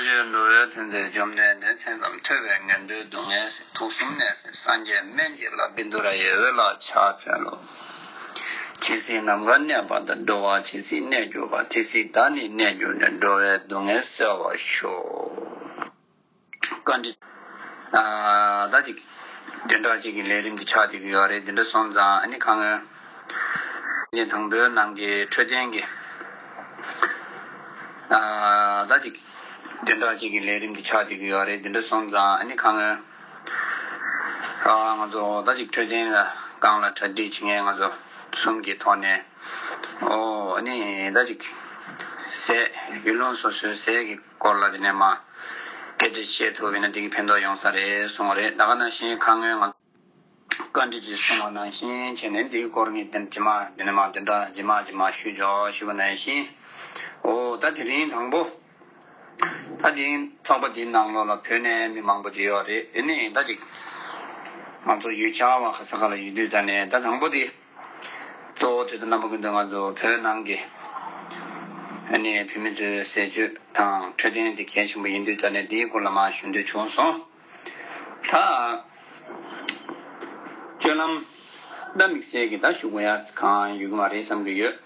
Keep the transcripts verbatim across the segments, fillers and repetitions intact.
འགྲོ་བའི་དོན་དུ་བཅོམ་ལྡན་འདས་མཚན་ཙམ་ཐོས་པས་ངན་འགྲོའི་སྡུག་བསྔལ་སེལ། དུག་གསུམ་ནད་སེལ་སངས་རྒྱས་སྨན་གྱི་བླ་བཻ་ཌཱུརྱ་ཡི་འོད་ལ་ཕྱག་འཚལ་ལོ། ཇི་སྲིད་ནམ་མཁའ་གནས་པ་དང་། འགྲོ་བ་ཇི་སྲིད་གནས་གྱུར་པ། དེ་སྲིད་བདག་ནི་གནས་གྱུར་ནས། འགྲོ་བའི་སྡུག་བསྔལ་སེལ་བར་ཤོག། བཀའ་འདྲི། ཨ་ད་ཅིག་བདུན་ཕྲག་གཅིག་གི་ལས་རིམ་གྱི་ཆགས་བསྡད་ཀྱི་ཡོད་རེད། འདི་འདྲ་སོང་ཙང་ཨ་ནི་ཁ་སྔོན་ལས་དང་པོའི་ནང་གི་འཕྲོད་བསྟེན་གྱི། ཨ་ད་ཅིག་བདུན་ཕྲག་གཅིག་གི་ལས་རིམ་གྱི་ཆགས་བསྡད་ཀྱི་ཡོད་རེད། འདི་འདྲ་སོང་ཙང་ཨ་ནི་ཁ་སྔོན་ཨ་ང་ཚོ་ད་ཅིག་འཕྲོད་བསྟེན་ལ་སྒང་ལ་གྲ་སྒྲིག་བྱེད་མཁན་ང་ཚོ་གསུམ་གྱི་ཐོག་ནས། ཨོ་ཨ་ནི་ད་ཅིག་ཟས་ཡུལ་ལུང་སོ་སོའི་ཟས་ཀྱི་སྐོར་ལ་དེ་ནས་མ་སྐད་ཆ་བཤད་ཐུབ་ཡིན་ན་དེ་གི་ཕན་ཐོགས་ཡོང་ས་རེད་གསུངས་པ་རེད། ད་ག་ནང་བཞིན་ཁ་སྔོན་ང་བཀའ་འདྲི་ཅིག་གསུངས་པ་ནང་བཞིན་བྱས་ནས་འདིའི་སྐོར་ངས་དེ་ནས་ཇི་མ་དེ་ནས་མ་བདུན་ཕྲག་ཇི་མ་ཇི་མ་ཞུས་ཆོག་ཞུས་པ་ནང་བཞིན། ཨོ་ད་དེ་རིང་དང་པོ་ད་དེ་རིང་ཚོགས་པ་འདིའི་ནང་ལོགས་ལ་བོད་ནས་མི་མང་པོ་ཅིག་ཡོད་རེད། ཨ་ནི་ད་ཅིག་ང་ཚོ་ཡུལ་གྱར་བ་ག་ས་ག་ལ་ཡོད་དུས་ཙ་ནས་ད་དང་པོ་དེ། གཙོ་བོ་དེ་ཚོ་རྣམ་པ་ཀུན་ཏུ་ང་ཚོ་བོད་ནང་གི་ཨ་ནི་བོད་མི་ཚོའི་ཟས་སྤྱོད་དང་འཕྲོད་བསྟེན་དེ་གལ་ཆེན་པོ་ཡིན་དུས་ཙ་ནས་འདིའི་སྐོར་ལ་མར་ཞུ་འདོད་བྱུང་སོང་། ད་སྤྱོད་ལམ་ད་དམིགས་བསལ་གྱི་ད་ཞུ་དགོས་ཡ་གང་ཡོད་ཀྱི་མ་རེད་བསམ་གྱི་ཡོད།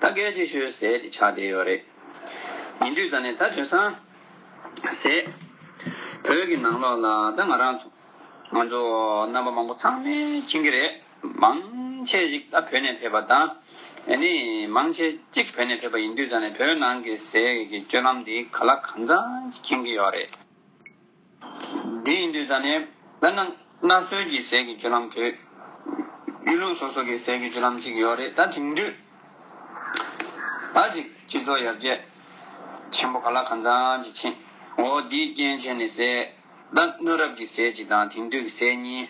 ད་གལ་ཆེ་ཤོས་ཟས་དེ་ཆགས་བསྡད་ཡོད་རེད། ཡིན་དུས་ཙ་ནས་ད་དེང་སང་ཟས་བོད་ཀྱི་ནང་ལོགས་ལ་ད་ང་རང་ཚོ་ང་ཚོ་རྣམ་པ་མང་པོ་ཚང་མས་མཁྱེན་གྱི་རེད། མང་ཆེ་ཞིག་ད་བོད་ནས་ཕེབས་པ་དང་། ཨ་ནི་མང་ཆེ་གཅིག་བོད་ནས་ཕེབས་པ་ཡིན་དུས་ཙ་ནས་བོད་ནང་གི་ཟས་ཀྱི་སྤྱོད་ལམ་འདི་ག་ལ་གང་འཚམ་ཞིག་མཁྱེན་གྱི་ཡོད་རེད། འདི་ཡིན་དུས་ཙ་ནས་ད་ནང་སྣ་སོན་གྱི་ཟས་ཀྱི་སྤྱོད་ལམ་དེ་ཡུལ་ལུང་སོ་སོ་གི་ཟས་ཀྱི་སྤྱོད་ལམ་གཅིག་ཡོད་རེད། ད་དེང་དུས་ད་ཅིག་སྤྱི་ཚོགས་ཡར་རྒྱས་ཆེན་པོ་ག་ལ་གང་འཚམ་ཅིག་ཕྱིན། འོ་འདིའི་རྐྱེན་བྱས་ནས་ཟས་ད་གནའ་རབས་ཀྱི་ཟས་གཅིག་དང་དེང་དུས་ཀྱི་ཟས་གཉིས་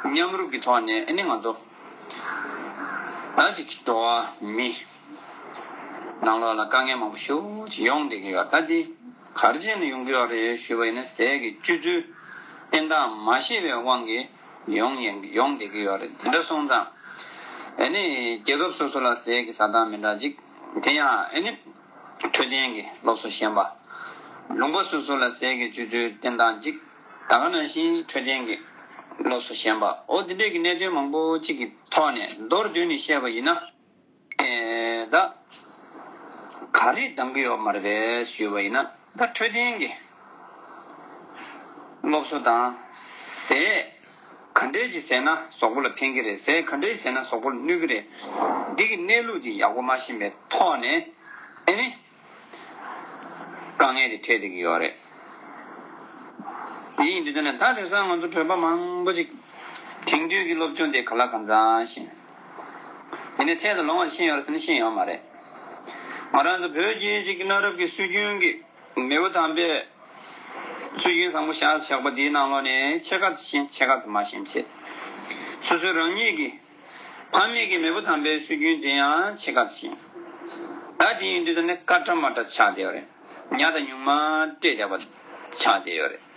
མཉམ་རུབ་ཀྱི་ཐོག་ནས་ཨ་ནི་ང་ཚོ་ད་ཅིག་འགྲོ་བ་མི་ནང་ལོགས་ལ་དཀའ་ངལ་མང་པོ་ཞེ་པོ་ཅིག་ཡོང་བསྡད་ཀྱི་ཡོད། ད་འདི་ག་རེ་བྱས་ནས་ཡོང་གི་ཡོད་རེད་ཞུས་པ་ཡིན་ན་ཟས་ཀྱི་སྤྱོད་ཚུལ་བསྟེན་སྟངས་མ་ཤེས་པའི་དབང་གིས་ཡོང་ཡོང་ཡོང་བསྡད་ཀྱི་ཡོད་རེད། དེ་འདྲ་སོང་ཙང་ཨ་ནི་རྒྱལ་ཁབ་སོ་སོ་ལ་ཟས་ཀྱི་ཟ་སྟངས་མི་འདྲ་ཅིག་དེ་ཡང་ཨ་ནི་འཕྲོད་བསྟེན་གྱི་སློབ་གསོ་ཞན་པ། ལུང་པ་སོ་སོ་ལ་ཟས་ཀྱི་སྤྱོད་ཚུལ་བསྟེན་སྟངས་ཅིག་ད་ག་ནང་བཞིན་འཕྲོད་བསྟེན་གྱི་སློབ་གསོ་ཞན་པ། འོ་དེ་འདྲས་ཀྱི་གནད་དོན་མང་པོ་ཅིག་གི་ཐོག་ནས་མདོར་བསྡུས་ནས་བཤད་པ་ཡིན་ན། ཨེ་ད་ག་རེ་འདང་གི་ཡོད་མ་རེད་པས་ཞུས་པ་ཡིན་ན། ད་འཕྲོད་བསྟེན་གྱི་སློབ་གསོ་དང་ཟས་ག་འདྲས་ཅིག་ཟས་ན་གཟུགས་པོ་ལ་ཕན་གྱི་རེད། ཟས་ག་འདྲས་ཟས་ན་གཟུགས་པོ་ལ་གནོད་ཀྱི་རེད། འདི་གི་གནས་ལུགས་འདི་ཡག་པོ་མ་ཤེས་པའི་ཐོག་ནས་ཨེ་ནི། དཀའ་ངལ་དེ་འཕྲད་བསྡད་ཀྱི་ཡོད་རེད། དེ་ཡིན་དུས་ད་ནི་ད་དེང་སང་ང་ཚོ་བོད་པ་མང་པོ་ཅིག་དེང་དུས་ཀྱི་སློབ་སྦྱོང་དེ་ག་ལ་གང་འཚམ་ཤེས། དེ་ནས་ཚད་དང་ལོངས་པ་ཤེས་ཡོད་རེད་ཟེར་ན་ཤེས་ཡོད་མ་རེད། ང་རང་ཚོ་བོད་ཀྱི་ཅིག་གནའ་རབས་ཀྱི་སྲོལ་རྒྱུན་གྱི་མེས་པོ་དམ་པས་སྲོལ་རྒྱུན་བཟང་པོ་བཞག་བཞག་པ་དེའི་ནང་ལོགས་ནས་ཕྱེད་ཀ་ཙམ་ཤེས་ཕྱེད་ཀ་ཙམ་མ་ཤེས་བྱས། སོ་སོའི་རང་ཉིད་ཀྱི་ཕ་མེས་ཀྱི་མེས་པོ་དམ་པའི་སྲོལ་རྒྱུན་དེ་ཡང་ཕྱེད་ཀ་ཙམ་ཤེས། ད་དེ་ཡིན་དུས་ད་ནི་ཀ་ཁྲ་མ་ཁྲ་ཆགས་བསྡད་པ་རེད། ཉག་དང་ཉུང་མ་སྤྲད་བསྡད་པ་ཆགས་བསྡད་ཡོད་རེད།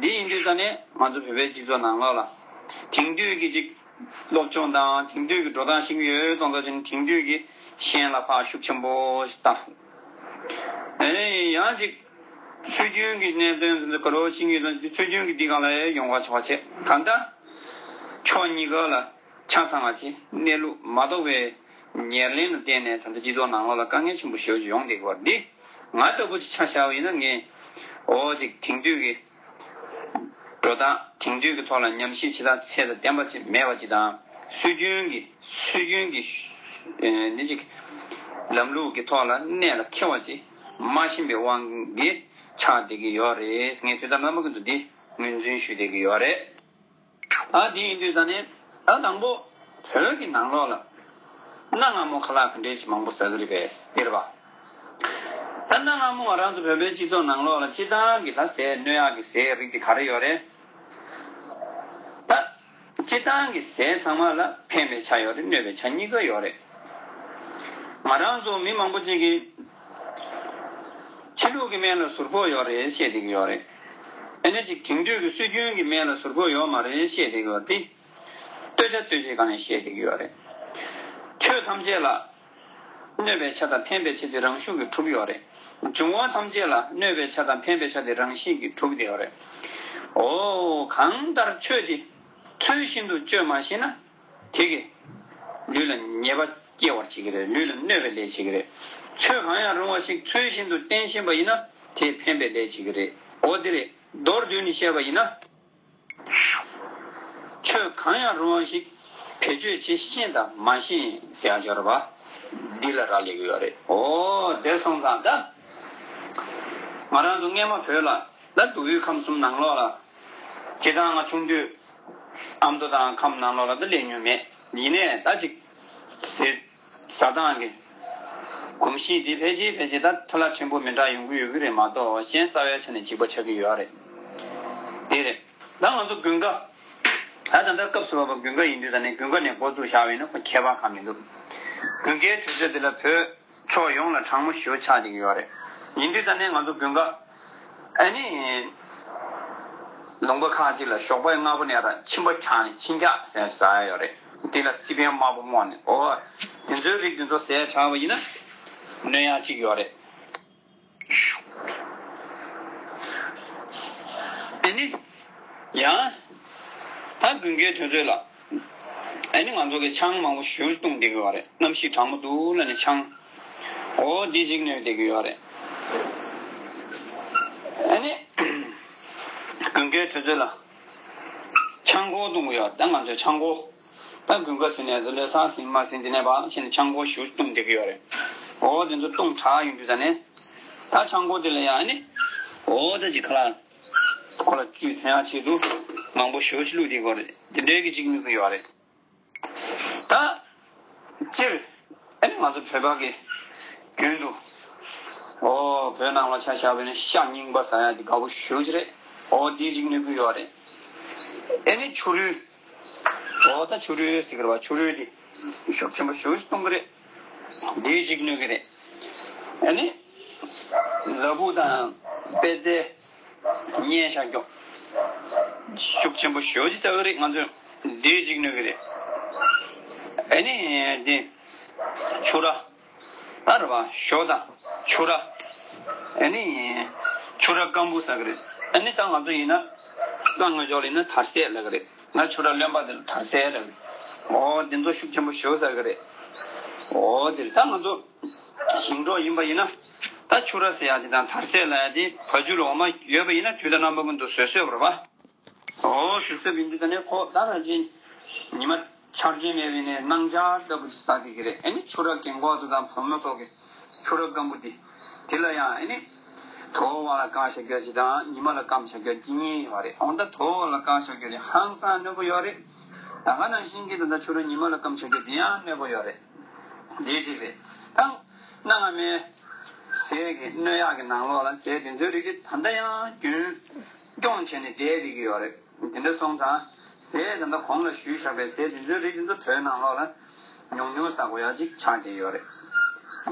འདི་ཡིན་དུས་ད་ནི་ང་ཚོ་བོད་པའི་སྤྱི་ཚོགས་ནང་ལོགས་ལ་དེང་དུས་ཀྱི་ཅིག་སློབ་སྦྱོང་དང་དེང་དུས་ཀྱི་འགྲོ་སྟངས་ཤེས་ཀྱི་ཡོད་གཏོང་ཐབས་བྱས་ནས་དེང་དུས་ཀྱི་ཤན་ལ་ཕར་ཤུགས་ཆེན་པོ་ཞིག་བཏང་། ཨེ་ཡང་ཅིག་སྲོལ་རྒྱུན་གྱི་གནད་དོན་དེ་ཚོ་ག་རེ་བྱེད་ཀྱི་ཡོད་དང་སྲོལ་རྒྱུན་གྱི་འདི་སྒང་ལ་ཡོང་བ་ཆོག་པ་བྱས། ད་ལྟ་ཕྱོགས་གཉིས་ཀ་ལ་ཆ་ཚང་བ་བྱས་གནས་ལུགས་མ་རྟོགས་པའི་ཉེར་ལེན་ལ་བརྟེན་ནས་ད་ལྟ་སྤྱི་ཚོགས་ནང་ལོགས་ལ་དཀའ་ངལ་ཆེན་པོ་ཞེ་པོ་ཅིག་ཡོང་བསྡད་ཀྱི་ཡོད་རེད། འདི་ང་ལྟ་བུ་ཅིག་ཆ་བཞག་པ་ཡིན་ན་ངས་འོ་ཅིག་དེང་དུས་ཀྱི་འགྲོ་སྟངས་དེང་དུས་ཀྱི་ཐོག་ལ་ཉམས་ཞིབ་བྱེད་སྟངས་ཚད་དང་ལྡན་པ་ཅིག་མེད་པ་ཅིག་དང་། སྲོལ་རྒྱུན་གྱི་སྲོལ་རྒྱུན་གྱི་ཨེ་འདི་ཅིག་ལམ་ལུགས་ཀྱི་ཐོག་ལ་གནད་ལ་འཁེལ་བ་ཅིག་མ་ཤེས་པའི་དབང་གིས་ཆགས་བསྡད་ཀྱི་ཡོད་རེད། ངས་དུས་དང་རྣམ་པ་ཀུན་ཏུ་འདི་ངོས་འཛིན་ཞུ་བསྡད་ཀྱི་ཡོད་རེད། ཨ་དེ་ཡིན་དུས་ད་ནི་ད་དང་པོ་བོད་ཀྱི་ནང་ལོགས་ལ་གནའ་སྔ་མོ་ཁ་ལག་ག་འདྲས་ཅིག་མང་པོ་ཟ་གི་རེད་པས་འདིར་བ། ད་གནའ་སྔ་མོ་ང་རང་ཚོ་བོད་པའི་སྤྱི་ཚོགས་ནང་ལོགས་ལ་སྤྱིར་བཏང་གི་ད་ཟས་གནོད་ཡག་གི་ཟས་རིགས་དེ་ག་རེ་ཡོད་རེད། ད་སྤྱིར་བཏང་གི་ཟས་ཚང་མ་ལ་ཕན་པའི་ཆ་ཡོད་རེད། གནོད་པའི་ཆ་གཉིས་ཀ་ཡོད་རེད། ང་རང་ཚོ་མི་མང་པོ་ཅིག་གིས་ཕྱི་ལུགས་ཀྱི་སྨན་ལ་ཟུར་ཕོག་ཡོད་རེད་བཤད་བསྡད་ཀྱི་ཡོད་རེད། ཨ་ནི་ཅིག་དེང་དུས་ཀྱི་སྲོལ་རྒྱུན་གྱི་སྨན་ལ་ཟུར་ཕོག་ཡོད་མ་རེད་བཤད་བསྡད་ཀྱི་ཡོད་རེད། ལྟོས་ཆ་ལྟོས་བྱེད་གང་ནས་བཤད་བསྡད་ཀྱི་ཡོད་རེད། ཆོས་ཐམས་ཅད་ལ་ གནོད་པའི་ཆ་དང་འཕེན་པའི་ཆ་དེ་རང་ཤུགས་ཀྱིས་གྲུབ་ཡོད་རེད། འབྱུང་བ་ཐམས་ཅད་ལ་གནོད་པའི་ཆ་དང་འཕེན་པའི་ཆ་དེ་རང་བཞིན་གྱིས་གྲུབ་བསྡད་ཡོད་རེད། འོ། གང་ལྟར་ཆོས་དེ་ཚུལ་བཞིན་དུ་སྤྱོད་མ་ཤེས་ན། དེ་གིས་ལུས་ལ་ཉེས་པ་སྐྱེ་བར་བྱེད་ཀྱི་རེད། ལུས་ལ་གནོད་པའི་ལས་བྱེད་ཀྱི་རེད། ཆོས་གང་ཡང་རུང་བ་ཞིག་ཚུལ་བཞིན་དུ་བསྟེན་ཤེས་པ་ཡིན་ན། དེས་ཕན་པའི་ལས་བྱེད་ཀྱི་རེད། འོ་དེ་རེད། མདོར་བསྡུས་ནས་བཤད་པ་ཡིན་ན། ཆོས་གང་ཡང་རུང་བ་ཞིག་བེད་སྤྱོད་བྱེད་ཤེས་དང་མ་ཤེས་ཟེར་ཡ་ཡོད་རེད་པ། འདི་ལ་རག་ལས་ཀྱི་ཡོད་རེད། འོ། དེར་སོང་ཙང་ད། ང་རང་ཚོ་སྔས་མ་བོད་ལ་ད་མདོ་དབུས་ཁམས་གསུམ་ནང་ལོགས་ལ། སྤྱིར་བཏང་ང་ཆུང་དུས་ཨ་མདོ་དང་ཁམས་ནང་ལོགས་ལ་ད་སླེབས་མྱོང་མེད། ཡིན་ནའི་ད་ཅིག་ཟས་ཟ་སྟངས་ཀྱི་གོམས་གཤིས་འདི་ཕལ་ཆེར་ཕལ་ཆེར་ད་ཁྲ་ལ་ཕྲན་བུ་མི་འདྲ་ཡོང་གི་ཡོད་ཀྱི་རེད་མ་གཏོགས། གཞན་རྩ་བའི་ཆ་ནས་གཅིག་པ་ཆགས་ཀྱི་ཡོད་རེད། དེ་རེད། ད་ང་ཚོ་དགུན་ཁ། ད་ད་ལྟ་སྐབས་སུ་བབ་པ་དགུན་ཁ་ཡིན་དུས། ད་ནི་དགུན་ཁ་ནས་འགོ་བཙུགས་བཞག་པ་ཡིན་ན་ཁོ་ཁྱད་པར་གང་མི་འདུག་དགུན་ཁའི་དུས་ཚོད་འདི་ལ་བོད་ཕྱོགས་ཡོངས་ལ་གྲང་མོ་ཞེ་པོ་ཆགས་བསྡད་ཀྱི་ཡོད་རེད། ཡིན་དུས་ད་ནི་ང་ཚོ་དགུན་ཁ། ཨ་ནི། ལུང་པ་ཁག་ཅིག་ལ་ཞོགས་པ་སྔ་པོ་ནས་ར་ཕྱིན་པ་འཁྱག་ནས་ཕྱིན་འཁྱག་ཟས་ཟ་ཡ་ཡོད་རེད། དེ་ལ་སི་པན་དམར་པོ་བསྔོགས་ནས། འོ། དེ་ཚོའི་རིགས་དེ་ཚོ་ཟས་ཆགས་པ་ཡིན་ན། གནོད་ཡག་ཅིག་ཡོད་རེད། ཨ་ནི། ཡང་། ད་དགུན་ཁའི་དུས་ཚོད་ལ། ཨ་ནི་ང་ཚོ་གི་ཆང་མང་པོ་ཞེ་པོ་བཏུང་བསྡད་ཀྱི་ཡོད་རེད། གནམ་གཤིས་གྲང་མོ་འདུག་ལབ་ནས་ཆང་། འོ་འདི་གཅིག་གནོད་བསྡད་ཀྱི་ཡོད་རེད། ཨ་ནི། དགུན་ཁའི་དུས་ཚོད་ལ། ཆང་ཁོག་བཏུང་གི་ཡོད་རེད། ད་ང་ཚོས་ཆང་ཁོག་ད་དགུན་ཁ་ཟིན་ནས་ལོ་གསར་ཟིན་མ་ཟིན་དེ་ནས་ཕར་ཕྱིན་ནས་ཆང་ཁོག་ཞེ་པོ་བཏུང་བསྡད་ཀྱི་ཡོད་རེད། འོ་དེ་ཚོ་བཏུང་དྲགས་ཡོང་དུས་ད་ནི། ད་ཆང་ཁོག་དེ་ལ་ཡང་ཨ་ནི། འོ་ད་ཅིག་ཁ་ལག་ཁོ་ལ་བཅུད་ཐོན་ཡག་ཆེད་དུ་མང་པོ་ཞེ་པོ་ཅིག་བླུགས་བསྡད་ཀྱི་ཡོད་རེད། དེ་འདྲའི་གི་ཅིག་གནོད་ཀྱི་ཡོད་རེད། ད། སྤྱིར། ཨ་ནི་ང་ཚོ་བོད་པ་གི་རྒྱུན་དུ། འོ་བོད་ནང་ལ་ཆ་བཞག་པ་ཡིན་ན་ཤ་རྙིང་པ་ཟ་ཡག་དེ་དགའ་པོ་ཞེ་པོ་ཅིག་རེད། འོ་དེ་ཅིག་གནོད་ཀྱི་ཡོད་རེད། ཨ་ནི་ཕྱུ་རུ། འོ་ད་ཕྱུ་རུ་ཟེར་གི་རེད་པ། ཕྱུ་རུ་དེ་ཤུགས་ཆེན་པོ་ཞེ་པོ་ཅིག་གཏོང་གི་རེད། དེ་ཅིག་གནོད་ཀྱི་རེད། ཨ་ནི། ལ་ཕུག་དང་དཔེ་དེ། བརྙས་བཞག་རྒྱུ། ཤུགས་ཆེན་པོ་ཞེ་པོ་ཅིག་ཟ་གི་རེད། ང་ཚོས་འདི་གཅིག་གནོད་ཀྱི་རེད། ཨ་ནི་འདི། ཕྱུ་ར། ད་རེད་པ། ཞོ་དང་ཕྱུ་ར། ཨ་ནི་ཕྱུ་ར་སྐམ་པོ་ཟ་གི་རེད། ཨ་ནི་ད་ང་ཚོ་ཡིན་ན། རྩྭ་དངོས་ཕྱོགས་ལ་ཡིན་ན་དར་ཟས་ལབ་ཀྱི་རེད། ང་ཕྱུ་ར་རློན་པ་དེ་ལ་དར་ཟས་ལབ་ཀྱི་རེད། འོ་འདི་ཚོ་ཤུགས་ཆེན་པོ་ཞེ་པོ་ཟ་གི་རེད། འོ་དེ་རེད། ད་ང་ཚོ། ཞིང་འབྲོག་ཡིན་པ་ཡིན་ན། ད་ཕྱུ་ར་ཟེར་ཡག་དེ་དང་དར་ཟས་ལབ་ཡག་དེ་བ་ཕྱུགས་ལ་འོ་མ་ཡོད་པ་ཡིན་ན་དུས་དང་རྣམ་པ་ཀུན་ཏུ་ཟོས་ཟོས་པ་རེད་པ། འོ་ཟོས་ཟོས་པ་ཡིན་དུས་ད་ནས་ཁོ་ད་རང་བཞིན་ཉི་མ་འཆར་ཅན་མེད་པ་ཡིན་ནའི་སྣང་ཆ་ལྟ་བུ་ཅིག་ཟ་བསྡད་ཀྱི་རེད། ཨ་ནི་ཕྱུ་ར་རྒན་གོག་ཚོ་དང་བུ་མོ་ཚོ་གི་ཕྱུ་ར་སྐམ་པོ་དེ། དེ་ལ་ཡང་ཨ་ནི། དོ་པོ་ལ་བཀག་བཞག་རྒྱུ་ཅིག་དང་ཉི་མ་ལ་སྐམ་བཞག་རྒྱུ་ཅིག་གཉིས་ཡོད་རེད། འོ་ད་དོ་པོ་ལ་བཀག་བཞག་རྒྱུ་དེ་ཧང་སང་གནོད་པོ་ཡོད་རེད། ད་ག་ནང་བཞིན་གྱི་ད་ལྟ་ཕྱུ་ར་ཉི་མ་ལ་སྐམ་བཞག་རྒྱུ་དེ་ཡང་གནོད་པོ་ཡོད་རེད། འདི་གཅིག་རེད། ད། སྣ་ལྔ་མའི་ཟས་ཀྱི་གནོད་ཡག་གི་ནང་ལོགས་ལ་ཟས་དེ་ཚོའི་རིགས་ཀྱི་ད་ལྟ་ཡང་རྒྱུན་སྐྱོང་བྱས་ནས་བསྡད་བསྡད་ཀྱི་ཡོད་རེད། དེ་འདྲ་སོང་ཙང་ཟས་ད་ལྟ་གོང་ལ་ཞུས་བཞག་པའི་ཟས་དེ་ཚོའི་རིགས་དེ་ཚོ་བོད་ནང་ལོགས་ལ་ཉུང་ཉུང་ཟ་དགོས་ཡག་ཅིག་ཆགས་བསྡད་ཡོད་རེད།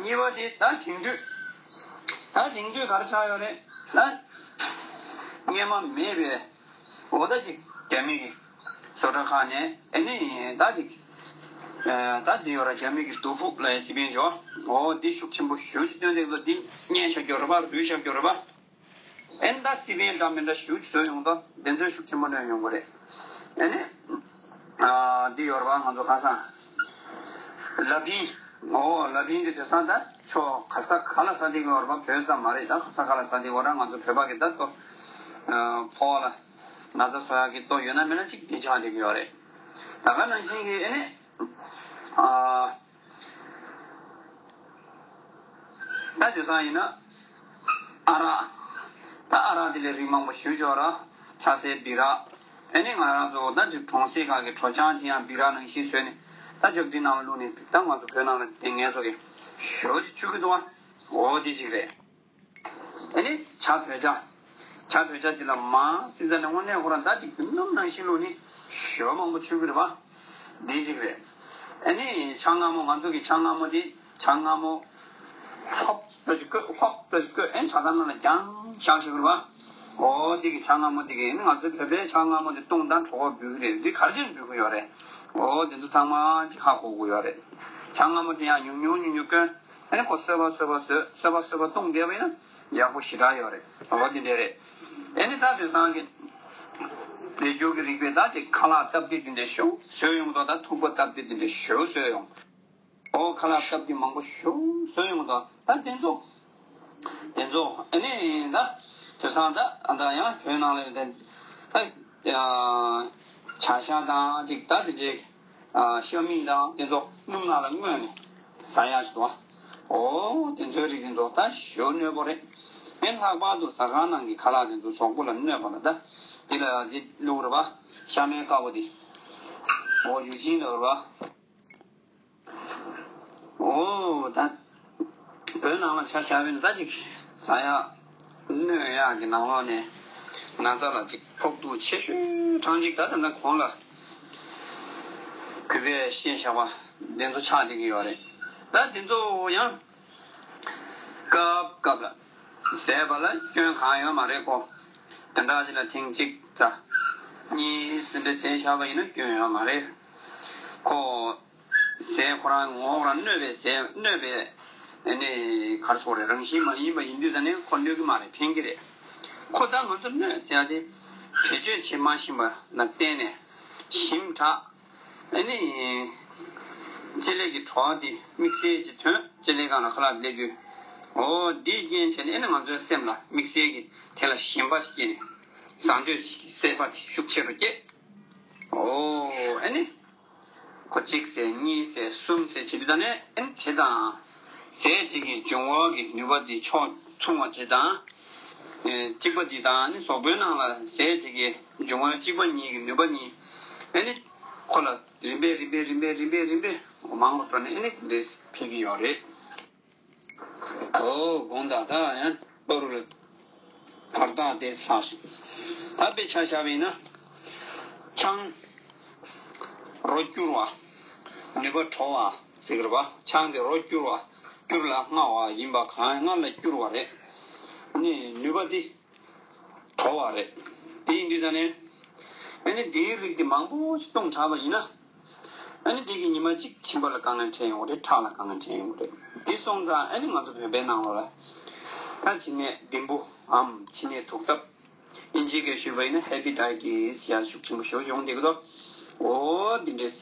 གཉིས་པ་དེ་ད་དེང་དུས། ད་དེང་དུས་ག་རེ་ཆགས་ཡོད་རེད། ད་སྔས་མ་མེད་པའི། འོ་ད་ཅིག་རྒྱ་མི་གི་བཟོ་གྲྭ་ཁག་ནས་ཨ་ནི་ད་ཅིག་ཨ་ད་འདི་ཡོད་ར། རྒྱ་མི་གི་རྡོ་ཕུག་ལབ་ཡ་ཅིག་ཡིན་ཅོ། འོ་འདི་ཤུགས་ཆེན་པོ་ཞེ་པོ་ཅིག་བཏོན་བསྡད་ཀྱི་འདུག་འདི་བརྙས་བཞག་རྒྱུ་རེད་པ། རུལ་བཞག་རྒྱུ་རེད་པ། ཨ་ནི་ད་སི་པན་འདྲ་མི་འདྲ་ཞེ་པོ་ཅིག་བཟོས་ཡོང་དུས་དེ་ཚོས་ཤུགས་ཆེན་པོ་གནོད་ཡོང་གི་རེད། ཨ་ནི་ཨ་འདི་ཡོད་ར་པ། ང་ཚོ་ཁ་སང་ལ་ཕིང་། འོ་ལ་ཕིང་དེ་དེང་སང་ད་ཆོ་ག་ས་ག་ལ་ཟ་བསྡད་ཀྱི་ཡོད་རེད་པ། བོད་ཙམ་མ་རེད། ད་ག་ས་ག་ལ་ཟ་བསྡད་ཀྱི་ཡོད་ར། ང་ཚོ་བོད་པ་གི་ད་ལྟོ་ཨ་ཕོ་བ་ལ་ན་ཚ་བཟོ་ཡག་གི་ལྟོ་ཡོད་ན་མེད་ན་ཅིག་འདི་ཆགས་བསྡད་ཀྱི་ཡོད་རེད། ད་ག་ནང་བཞིན་གྱི་ཨ་ནི་ཨ་ད་དེང་སང་ཡིན་ན་ཨ་རག་ད་ཨ་རག་དེ་ལས་རིགས་མང་པོ་ཞེ་པོ་ཅིག་ཡོད་ར། ལྷ་སའི་སྦི་རག་ཨ་ནི་ང་རང་ཚོ་ད་ཅིག་གྲོང་གསེབ་ཁག་གི་གྲོ་ཆང་དེ་ཡང་སྦི་རག་ནང་བཞིན་བཟོས་ནས་ད་ལྕགས་ཀྲིན་ནང་ལ་བླུགས་ནས་ད་ང་ཚོ་བོད་ནང་ལ་དེ་ངལ་གསོ་གི་ཞོ་ཅིག་མཆོད་ཀྱི་འདུག་བ། འོ་དེ་ཅིག་རེད། ཨ་ནི་ཇ་བོད་ཇ། ཇ་བོད་ཇ་འདི་ལ་མ་སྲིད་ཙང་ནས་དངོས་གནས་ཁོ་རང་ད་ཅིག་རྒྱུན་ནོམ་ནང་བཞིན་བླུགས་ནས་ཞོ་མང་པོ་མཆོད་ཀྱི་རེད་བ། འདི་ཅིག་རེད། ཨ་ནི་ཇ་མངར་མོ། ང་ཚོ་གི་ཇ་མངར་མོ་དེ། ཇ་མངར་མོ། ཧོབ་ཙམ་ཅིག་བསྐོལ། ཧོབ་ཙམ་ཅིག་བསྐོལ། ཨེ་ཇ་དང་ནང་ལ་རྒྱང་བཞག་བཞག་རེད་བ། འོ་དེ་གི་ཇ་མངར་མོ་དེ་གི་ཨེ་ང་ཚོའི་བོད་པའི་ཇ་མངར་མོ་དེ་བཏུང་དང་གྲོད་ཁོག་འབུད་ཀྱི་རེད། འདི་ག་རེ་བྱས་ནས་འབུད་ཀྱི་ཡོད་རེད། འོ་དེ་ཚོ་ཚང་མ་ཅིག་ཧ་གོ་དགོས་ཡོད་རེད། ཇ་མངར་མོ་དེ་ཡང་ཉུང་ཉུང་ཉུང་ཉུང་བསྐོལ། ཨ་ནི་ཁོ་གསོད་པ་གསོད་པ་གསོད་གསོད་པ་གསོད་པ་བཏུང་བསྡད་པ་ཡིན་ན་ཡག་པོ་ཞེ་དྲག་ཡོད་རེད། འོ་དེ་འདྲ་རེད། ཨ་ནི་ད་དེང་སང་གི་རྫས་འགྱུར་གྱི་རིག་པས་ད་ཅིག་ཁ་ལག་སྟབས་བདེ་དེ་འདྲ་ཞིག་བཟོས་ཡོང་དང་། ད་ཐུག་པ་སྟབས་བདེ་དེ་འདྲ་ཞིག་བཟོས་ཡོང་། འོ་ཁ་ལག་སྟབས་བདེ་མང་པོ་ཞིག་བཟོས་ཡོང་དང་། ད་དེ་ཚོ་དེ་ཚོ་ཨ་ནི་ད་དེང་སང་ད་ད་ཡང་བོད་ནང་ལ་ད་ད་ཡ་བྱ་ཤ་དང་ཅིག་ད་དེ་འདྲའི་ཤ་མིག་དང་དེ་ཚོ་སྣུམ་ནང་ལ་བརྔོས་ནས་ཟ་ཡག་ཞིག་འདུག་འོ་དེ་ཚོའི་རིགས་དེ་ཚོ་ད་ཞོ་གནོད་པོ་རེད། ཨེ་ལྷག་པར་དུ་ཟ་ཁང་ནང་གི་ཁ་ལག་དེ་ཚོ་གཟུགས་པོ་ལ་གནོད་པ་ལ་ད་དེ་ལ་དེ་བླུགས་རེད་པ། ཤ་མེད་དཀར་པོ་དེ། འོ་ཡུ་ཅིན་ལ་རེད་པ། འོ་ད་བོད་ནང་ལ་ཆ་བཞག་པ་ཡིན་ན་ད་ཅིག་ཟ་ཡག་གནོད་ཡག་གི་ནང་ལོགས་ནས་ན་ཚ་ལ་ཅིག་ཕོག་ཐུག་ཆེ་ཤོས་གྲངས་ཅིག་ད་ད་ལྟ་གོང་ལ་གུས་པས་བཤད་བཞག་པ་དེ་ཚོ་ཆགས་བསྡད་ཀྱི་ཡོད་རེད། ད་དེ་ཚོ་ཡང་སྐབས་སྐབས་ལ་ཟས་པ་ལ་སྐྱོན་གང་ཡོད་མ་རེད་ཁོ། དེ་འདྲ་ཞིག་ལ་ཐེངས་གཅིག་ཙམ་གཉིས་ཙམ་རེ་ཟས་བཞག་པ་ཡིན་ན་སྐྱོན་ཡོད་མ་རེད་ཁོ། ཟས་ཁོ་རང་ངོ་བོ་རང་གནོད་པའི་ཟས་གནོད་པའི་ཨ་ནི་ག་རེ་ཟེར་དགོས་རེད། རང་བཞིན་མ་ཡིན་པ་ཡིན་དུས་ཙ་ནས་ཁོ་གནོད་ཀྱི་མ་རེད། ཕན་གྱི་རེད། ཁོ་ད་ང་ཚོ་གནོད་ཟེར་ཡ་དེ་བེད་སྤྱོད་བྱེད་མ་ཤེས་པ་ལ་བརྟེན་ནས་ཞིམ་དྲགས་ཨ་ནི་ལྕེ་ལེགས་ཀྱི་བྲོ་བ་དེ་དམིགས་བསལ་གྱི་དོན་ལྕེ་ལེགས་སྒང་ལ་ཁ་ལག་སླེབས་དུས། འོ་འདིའི་རྐྱེན་བྱས་ནས་ཨ་ནི་ང་ཚོའི་སེམས་ལ་དམིགས་བསལ་གྱི་དེ་ལ་ཞེན་པ་ཞིག་སྐྱེས་ནས་བཟང་འདོད་ཀྱི་སྲེད་པ་དེ་ཤུགས་ཆེ་རུ་སྐྱེས། འོ་ཨ་ནི། ཁོ་གཅིག་ཟས་གཉིས་ཟས་གསུམ་ཟས་བྱེད་དུས་ད་ནས་ཨ་ནི་དེ་དང་། ཟས་དེ་གི་འབྱུང་བ་གི་ནུས་པ་དེ་ཕྱོགས་མཚུངས་པ་དེ་དང་། ཨེ་གཅིག་པ་དེ་དང་ཨ་ནི་གཟུགས་པོའི་ནང་ལ་ཟས་དེ་གི་འབྱུང་བ་གཅིག་པ་གཉིས་ཀྱི་ནུས་པ་གཉིས་ཨ་ནི་ཁོ་ལ་རིམ་པས་རིམ་པས་རིམ་པས་རིམ་པས་རིམ་པས་མང་རུ་འགྲོ་ནས་ཨ་ནི་དེ་འདྲས་འཕེལ་གྱི་ཡོད་རེད། ཨོ་དགོངས་དག་ད་ཡང་པ་རུ་རེད། བར་ཐག་དེ་ལྷག་སོང་། ད་དཔེ་ཆ་བཞག་པ་ཡིན་ན། ཆང་རོ་སྐྱུར་བ། ནུས་པ་དྲོ་བ་ཟེར་གི་རེད་པ། ཆང་དེ་རོ་སྐྱུར་བ། སྐྱུར་ལ་མངར་བ་ཡིན་པ་གང་ཡིན་སྔར་ལ་སྐྱུར་བ་རེད། ནི་ནུས་པ་འདི་དྲོ་བ་རེད། དེ་ཡིན་དུས་ཙ་ནས་ཨ་ནི་འདིའི་རིགས་དེ་མང་པོ་ཞིག་བཏུང་དྲགས་པ་ཡིན་ན། ཨ་ནི་འདི་གི་ཉི་མ་གཅིག་མཆིན་པ་ལ་དཀའ་ངལ་འཕྲད་ཡོང་གི་རེད། ཁྲག་ལ་དཀའ་ངལ་འཕྲད་ཡོང་གི་རེད། འདི་སོང་ཙང་ཨ་ནི་ང་ཚོ་བོད་པའི་ནང་ལོགས་ལ་ད་མཆིན་ནད་ལྡེམ་པོའམ་མཆིན་ནད་དུག་ཐབས། ཨིན་ཇི་སྐད་ཞུས་པ་ཡིན་ན་ཧེ་པི་ཊའི་ཊི་སི་ཡ་ཤུགས་ཆེན་པོ་ཞེ་པོ་ཡོང་བསྡད་ཀྱི་འདུག་འོ་འདི་འདྲས་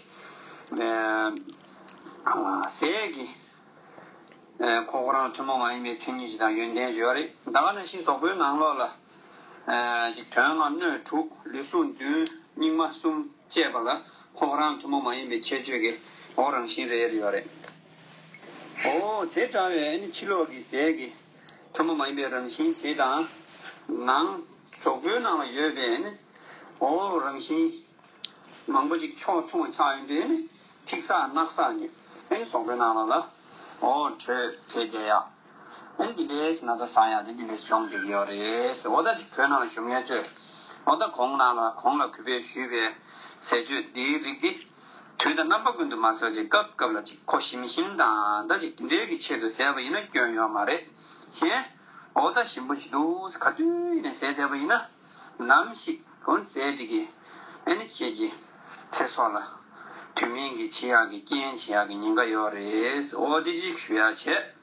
ཟས་ཀྱི་ཁོ་ཁོ་རང་ཐུན་མོང་མ་ཡིན་པའི་མཚན་ཉིད་ཅིག་དང་ཡོན་ཏན་ཅིག་ཡོད་རེད། ད་ག་ནང་བཞིན་གཟུགས་པོའི་ནང་ལོགས་ལ་ཅིག་དོན་ལྔ་སྣོད་དྲུག་ལུས་ཟུངས་བདུན་སྙིགས་མ་གསུམ་བཅས་པ་ལ་ཁོ་ཁོ་རང་ཐུན་མོང་མ་ཡིན་པའི་ཁྱད་ཆོས་ཀྱི་འོ་རང་བཞིན་རེ་རེ་ཡོད་རེད། འོ་དེ་འདྲ་བའི་ཕྱི་ལོགས་ཀྱི་ཟས་ཀྱི་ཐུན་མོང་མ་ཡིན་པའི་རང་བཞིན་དེ་དང་། ནང་གཟུགས་པོའི་ནང་ལ་ཡོད་པའི་འོ་རང་བཞིན་མང་པོ་ཅིག་ཕྱོགས་མཚུངས་ཆགས་ཡོང་དུས་ནི་ཐིག་གསར་རྣག་གསར་ནི་ཨ་ནི་གཟུགས་པོའི་ནང་ལ་ལ་འོ་དྲོད་འཕེལ་བསྡད་ཡག་ཨ་ནི་འདི་འདྲའི་ན་ཚ་ཟ་ཡག་དེ་འདི་འདྲའི་སྦྱོང་བསྡད་ཀྱི་ཡོད་རེད་ཟེར། འོ་ད་ཅིག་བོད་ནང་ལ་བཞུགས་མཁན་ཚོས་འོ་ད་གོང་ནང་ལ་གོང་ལ་གུས་པས་ཞུས་པའི་ཟས་སྤྱོད་འདིའི་རིགས་འདི་དུས་དང་རྣམ་པ་ཀུན་ཏུ་མ་ཟ་བར་ཅིག་སྐབས་སྐབས་ལ་ཅིག་ཁོ་ཞིམ་ཞིམ་དང་ད་ཅིག་འདི་འདྲའི་གི་ཆེད་དུ་ཟས་པ་ཡིན་ན་སྐྱོན་ཡོད་མ་རེད། གཞན། འོ་ད་ཞིམ་པོ་ཞིག་འདུག་ག་དུས་ནས་ཟས་བསྡད་པ་ཡིན་ན། ནམ་ཞིག་འོ་ཟས་འདི་གིས་ཨ་ནི་ཁྱེད་ཀྱི་ཚེ་སྲོག་ལ་དུས་མིན་གྱི་འཆི་ཡག་གི་རྐྱེན་བྱེད་ཡག་གི་ཉེན་ཁ་ཡོད་རེད། འོ་འདི་ཅིག་ཞུ་ཡག་བྱས།